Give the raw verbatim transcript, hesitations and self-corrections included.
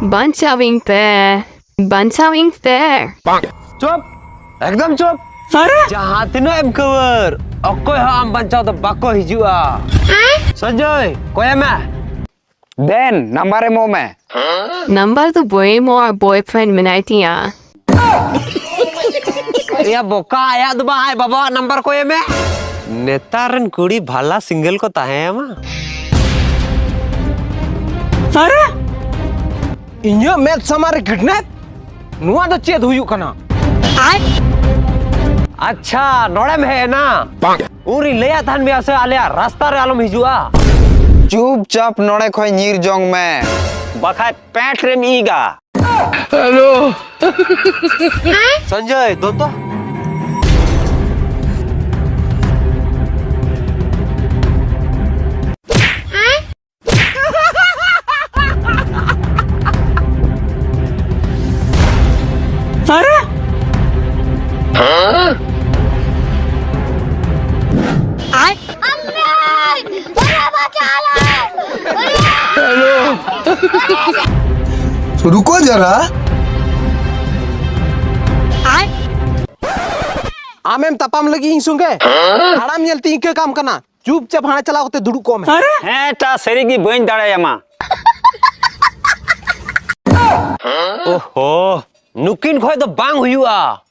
ᱵᱟᱧᱪᱟᱣᱤᱧ ᱯᱮ, ᱵᱟᱧᱪᱟᱣᱤᱧ ᱯᱮ᱾ ᱪᱩᱯ, ᱮᱠᱫᱚᱢ ᱪᱩᱯ᱾ ᱟᱨᱮ? ᱡᱟᱦᱟᱸ ᱛᱤᱱᱟᱹᱜ ᱮᱢ ᱠᱟᱹᱣᱟᱹᱨ, ᱚᱠᱚᱭ ᱦᱚᱸ ᱟᱢ ᱵᱟᱧᱪᱟᱣ ᱫᱚ ᱵᱟᱠᱚ ᱦᱤᱡᱩᱜᱼᱟ᱾ ᱥᱚᱧᱡᱚᱭ, ᱠᱚᱭᱮ ᱢᱮ᱾ ᱫᱮᱱ, ᱱᱟᱢᱵᱟᱨ ᱮᱢᱚᱜ ᱢᱮ᱾ ᱱᱟᱢᱵᱟᱨ ᱫᱚ ᱵᱟᱹᱧ ᱮᱢᱚᱜᱼᱟ, boyfriend ᱢᱮᱱᱟᱭ ᱛᱤᱧᱟ᱾ ᱮᱭᱟ ᱵᱚᱠᱟ, ᱟᱭᱟᱜ ᱫᱚ ᱵᱟᱝ, ᱟᱡ ᱵᱟᱵᱟᱣᱟᱜ ᱱᱟᱢᱵᱟᱨ ᱠᱚᱭ ᱮᱢᱮ᱾ ᱱᱮᱛᱟᱨ ᱨᱮᱱ ᱠᱩᱲᱤ ᱵᱷᱟᱞᱟ single ᱠᱚ ᱛᱟᱦᱮᱸᱭᱟᱢᱟ᱾ ᱟᱨᱮ? ᱤᱧᱟᱹᱜ ᱢᱮᱫ ᱥᱟᱢᱟᱝ ᱨᱮ kidnap? ᱱᱚᱣᱟ ᱫᱚ ᱪᱮᱫ ᱦᱩᱭᱩᱜ ᱠᱟᱱᱟ? ᱟᱪᱪᱷᱟ, ᱱᱚᱰᱮᱢ ᱦᱮᱡ ᱮᱱᱟ? ᱩᱱᱨᱤᱧ ᱞᱟᱹᱭᱟᱫ ᱛᱟᱦᱮᱱ ᱢᱮᱭᱟ ᱥᱮ, ᱟᱞᱮᱭᱟᱜ ᱨᱟᱥᱛᱟ ᱨᱮ ᱟᱞᱚᱢ ᱦᱤᱡᱩᱜᱼᱟ᱾ ᱪᱩᱯᱪᱟᱯ ᱱᱚᱰᱮ ᱠᱷᱚᱱ ᱧᱤᱨ ᱡᱚᱝ ᱢᱮ, ᱵᱟᱠᱷᱟᱡ ᱯᱮᱸᱴ ᱨᱮᱢ ᱤᱜᱟ᱾ ᱦᱮᱞᱳ᱾ ᱥᱚᱧᱡᱚᱭ, ᱫᱚ ᱛᱚ᱾ ᱟᱨᱮ? ᱦᱮᱞᱳ᱾ ᱨᱩᱠᱳ ᱡᱟᱨᱟ᱾ ᱟᱢᱮᱢ ᱛᱟᱯᱟᱢ ᱞᱟᱹᱜᱤᱫ ᱤᱧ ᱥᱚᱸᱜᱮ? ᱦᱟᱲᱟᱢ ᱧᱮᱞ ᱛᱮ ᱤᱱᱠᱟᱹ ᱠᱟᱢ ᱠᱟᱱᱟ᱾ ᱪᱩᱯᱪᱟᱯ ᱦᱟᱸᱰᱮ ᱪᱟᱞᱟᱣ ᱠᱟᱛᱮ ᱫᱩᱲᱩᱵ ᱠᱚᱜ ᱢᱮ᱾ ᱦᱮᱸ, ᱮᱴᱟ ᱥᱟᱹᱨᱤ ᱜᱮ ᱵᱟᱹᱧ ᱫᱟᱲᱮᱭᱟᱢᱟ᱾ ᱳᱦᱳ, ᱱᱩᱠᱤᱱ ᱠᱷᱚᱡ ᱫᱚ ᱵᱟᱝ ᱦᱩᱭᱩᱜᱼᱟ᱾